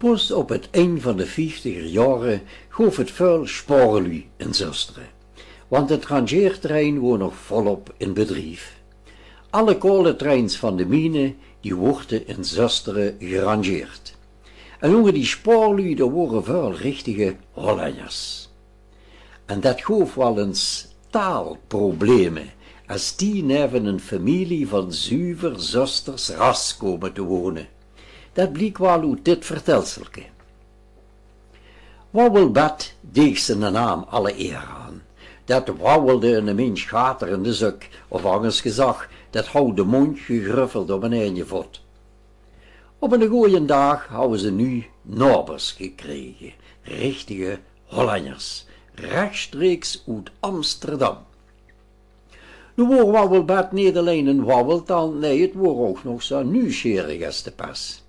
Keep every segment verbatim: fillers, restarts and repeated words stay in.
Pas op 't ind van de vieftiger jaore goof 't väöl sjpaorluuj in Zöstere, want 't rangeerterrein woor nog volop in bedrief. Alle kaoletreins van de miene, die woorte in Zöstere gerangeerd. En ónger die sjpaorluuj, dao wore väöl richtige Hollenjers. En det goof waal ins taalprobleme es die neve ein femilie van zuver Zösters ras kome te wone. Det bliek waal oet dit vertelselke. Wauwelbet deeg ziene naam alle eer aan. Det wauwelde eine minsj gater in de zök, of angers gezag, det hou de móndj gegruffeld op ein eige vot. Op eine goojen daag houwe ze nuuj naobers gekrege, richtige Hollenjers, rechstreeks oet Amsterdam. Noe woor Wauwelbet neet allein ein wauweltant, nae, 't woor ouch nog zoe nuujsjierig es de pes.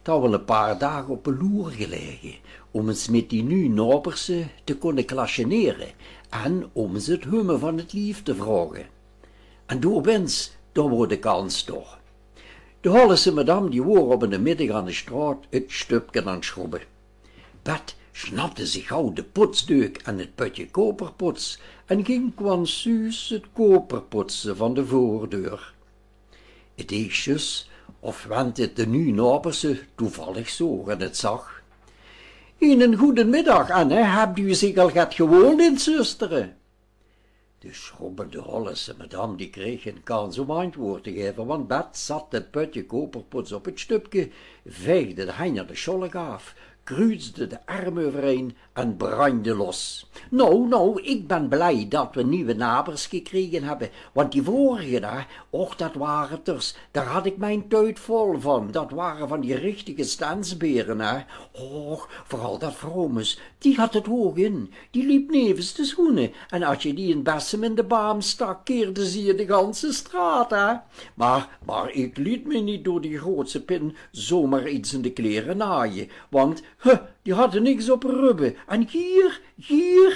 't Hou waal ein paar daag op de loer gelaege óm ins mit die nuuj naoberse te kónne klasjenere en óm ins 't humme van 't lief te vraoge. En dao bins, dao woor de kans toch. De Hollese madam, die woor op eine middig aan de sjtraot 't sjtupke aan 't sjrobbe. Bet sjnapde zich gauw de potsdeuk en 't pötje koperpots en ging kwansuus 't koperpotse van de voordeur. 't Deeg zjus of went 't de nuuj naoberse toevallig zoog en 't zag: "Einen goojen middig, Anne, höb geer zich al get gewoond in Zöstere?" De sjrobbende Hollese madam, die kreeg gein kans óm antjwaord te gaeve, want Bet zat 't pötje koperpots op 't sjtupke, vaegde de henj aan de sjolk aaf, kruutsde de erm euverein en brandjde los. "Noe, noe, ich bön blie det v'r nuuj naobers gekrege höbbe, want die vörige, hè, och, det wore 't d'r, dao haw ich mien tuut vol van. Det wore van die richtige stensbere, hè. Och, veural det vroumes, die haw 't hoog in. Die leep nevens de sjoene. En es se die eine besem in de baam stak, keerde ze de ganse sjtraot, hè." Mer, mer ich leet mich neet door die grootse pin zomer get in de klere naoje, want, hè, die hadde niks op de rubbe. En hie, hie,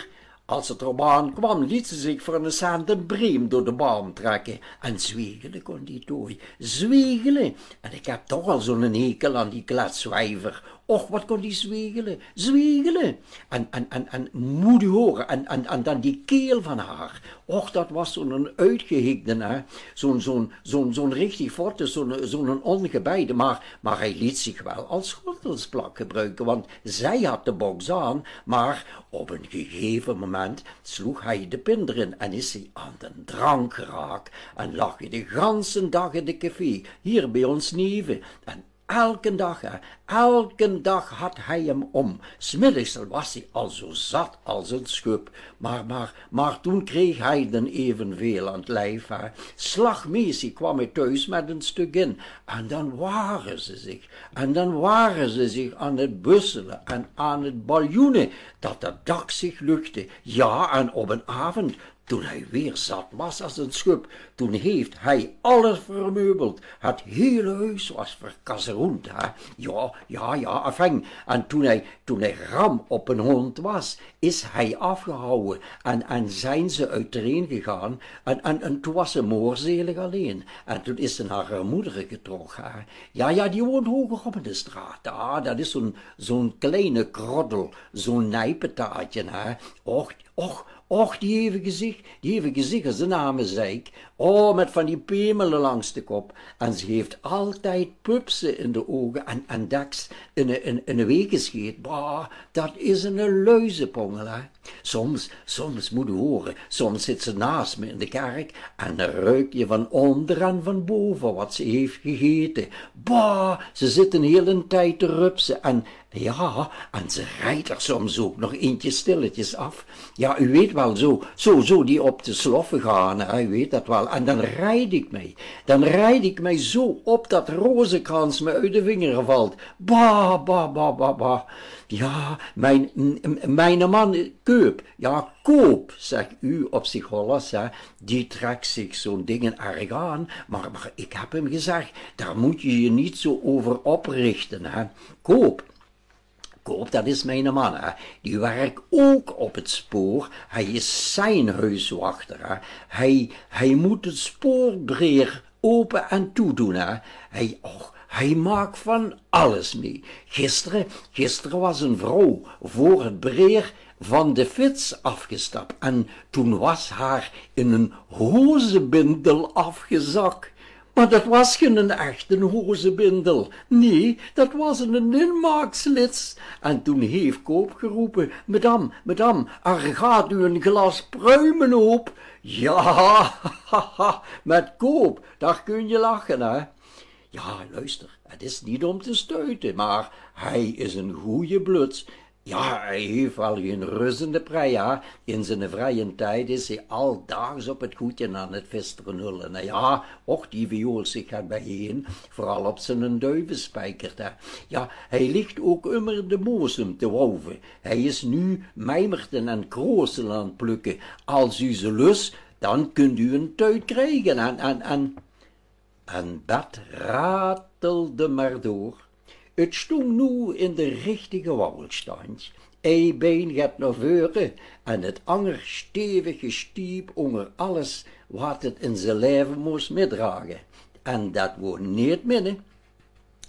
es 't d'rop aan kwaam, leet ze zich veur eine cent eine breem door de baam trèkke. En zwegele kós die tooi. Zwegele. En ich höb toch al zoe'n hekel aan die kletswijver. Och, waat kós die zwegele. Zwegele. En, en, en, en mót geer hure. En, en, en dan die kaerel van häör. Och, det waas zoe'n oetgehikde, hè. Zoe'n, zoe'n, zoe'n, zoe'n richtig vette, zoe'n, zoe'n óngebeide. Mer, mer hae leet zich waal es sjottelsplak gebroeke, want zie haw de bóks aan. Mer op ein gegaeve moment sloog hae de pin d'rin en is hae aan de drank geraak en lag hae de ganse daag in de café, hie bie ós neve. En elken daag, hè, elken daag haw hae 'm óm. 's Middigs waas hae al zoe zat es ein sjöp. Mer, mer, mer toen kreeg hae d'r evenväöl aan 't lief, hè. Slagmesie kwaam hae thoes mit ein stök in. En dan ware ze zich, en dan ware ze zich aan 't bussele en aan 't baljoene, det det dak zich luchde. Jao, en op einen aovend, toen hae weer zat waas es ein sjöp, toen haet hae alles vermeubeld. 't Hiele hoes waas verkasseroend, hè. Jao, jao, jao, enfin. En toen hae, toen hae ram op eine hóndj waas, is hae aafgehouwe en, en zeen ze oeterein gegange. En, en, en toen waas ze moorzeelig allein. En toen is ze nao häör moder getrokke, hè. Jao, jao, die woont hoger op in de sjtraot. Jao, det is zoe'n, zoe'n kleine kroddel, zoe'n neipetaatje, hè. Och, och, och, die haet ein gezich, die haet ein gezich es ein amezeik. O, mit van die pemele langs de kop. En ze haet altied pupse in de ouge en, en dèks eine, eine, eine wegesjeet. Bah, det is eine luizepongel, hè. Soms, soms, mót geer hure, soms zit ze naas mich in de kèrk en dan ruik ich van ónger en van bove waat ze haet gegete. Bah, ze zit eine hiele tied te rupse en, jao, en ze reit d'r soms ouch nog eintje stilletjes aaf. Jao, geer weit waal, zoe, zoe, zoe die op de sloffe gaon, hè, geer weit det waal. En dan reid ich mich, dan reid ich mich zoe op det rozekrans mich oet de vinger vèlt. Bah, bah, bah, bah, bah. Jao, mien, m-, m-, miene man, Keup, jao, koop, zèk geer op zich Hollands, hè, die trèk zich zoe'n dinger erg aan, mer, mer ich höb 'm gezag, dao mót geer uch neet zoe euver oprichte, hè. Koop, Koop, det is miene man, hè. Die wirk ouch op 't spoor. Hae is seinhuiswachter, hè. Hae, hae mót 't spoorbraed ope en toe doon, hè. Hae, och, Hij maak van alles mee. Gisteren, gisteren was een vrouw voor het bereer van de fiets afgestapt en toen was haar in een hozebindel afgezak. Maar dat was geen echte hozebindel. Nee, dat was een inmaakslits. En toen heeft Koop geroepen: "Madame, madame, er gaat u een glas pruimen op." Ja, met Koop, daar kun je lachen, hè. Ja, luister, het is niet om te stuiten, maar hij is een goeie bluts. Ja, hij heeft wel geen rust in de prei, ja. In zijn vrije tijd is hij al daags op het goedje aan het visteren hullen. Nou ja, och, die viool zich gaat bijeen, vooral op zijn duivenspijker, hè. Ja, hij ligt ook immer de mozem te wauven. Hij is nu mijmerten en kroosel aan het plukken. Als u ze lust, dan kunt u een tuit krijgen en, en, en En Bet ratelde maar door. Het stong noe in de richtige wauwelstand. Ei bein get nao veure en het anger stevige stiep onger alles wat het in ze leve mos mitdrage. En det woor neet minne.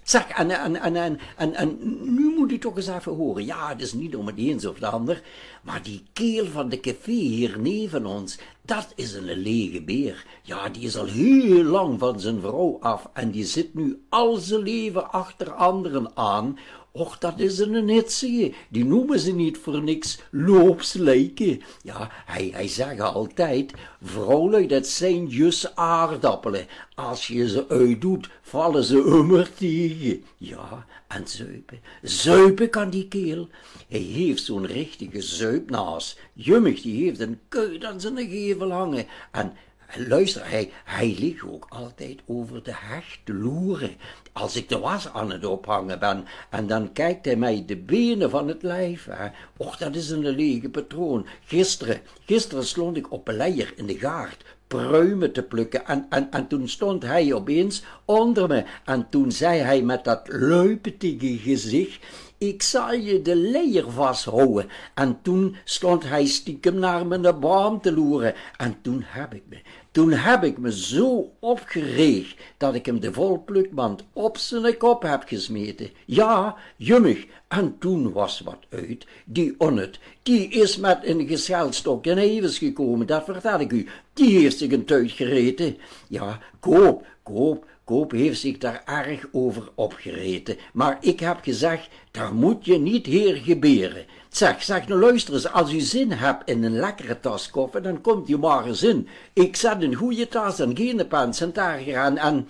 Zeg, en, en, en, en, en, en nu moet u toch eens even horen. Ja, het is niet om het eens of het ander, maar die keel van de café hier neven ons, dat is een lege beer. Ja, die is al heel lang van zijn vrouw af en die zit nu al zijn leven achter anderen aan. Och, dat is een hitsige. Die noemen ze niet voor niks loopslijken. Ja, hij, hij zegt altijd: "Vrouwlui, dat zijn jus aardappelen. Als je ze uitdoet, vallen ze ummer tegen." Ja, en zuipen. Zuipen kan die keel. Hij heeft zo'n richtige zuipnaas. Jummig, die heeft een kuit aan zijn gevel hangen. En, en luister, hij, hij ligt ook altijd over de heg te loeren. Als ik de was aan het ophangen ben, en dan kijkt hij mij de benen van het lijf, hè. Och, dat is een lege patroon. Gisteren, gisteren stond ik op een leier in de gaard pruimen te plukken. En, en, en toen stond hij opeens onder me. En toen zei hij met dat luipetige gezicht: "Ik zal je de leier vasthouden." En toen stond hij stiekem naar mijn boom te loeren. En toen heb ik me, toen heb ik me zo opgereegd dat ik hem de volplukmand op zijn kop heb gesmeten. Ja, jummig. En toen was wat uit. Die onnet, die is met een gescheldstok in hevens gekomen. Dat vertel ik u. Die heeft zich een tuit gereten. Ja, Koop, Koop, Koop heeft zich daar erg over opgereten. Maar ik heb gezegd: "Daar moet je niet heer geberen." Zeg, zeg, nou luister eens, als u zin hebt in een lekkere tas koffie, dan komt u maar eens in. Ik zet een goede tas en geen pen, cent erger aan en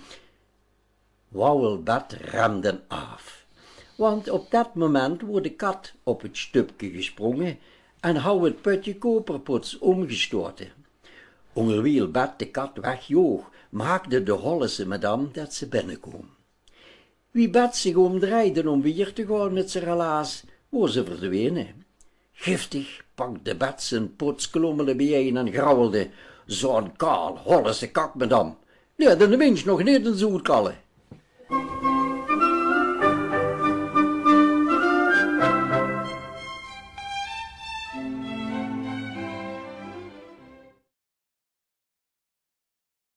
Wauwelbet remde af. Want op dat moment woor de kat op het stupke gesprongen en hou het pötje koperpots omgestoten. Ongerwiel Bet de kat wegjoog, maakde de Hollese madam det ze binnenkoom. Wie Bet zich omdreide om weer te gaon mit ze relaas, woor ze verdwenen. Giftig pakde Bet zien potsklommele biejein en grauwelde: "Zo'n kaal Hollese kat, madam. Leerde de mins nog neet ins oetkalle."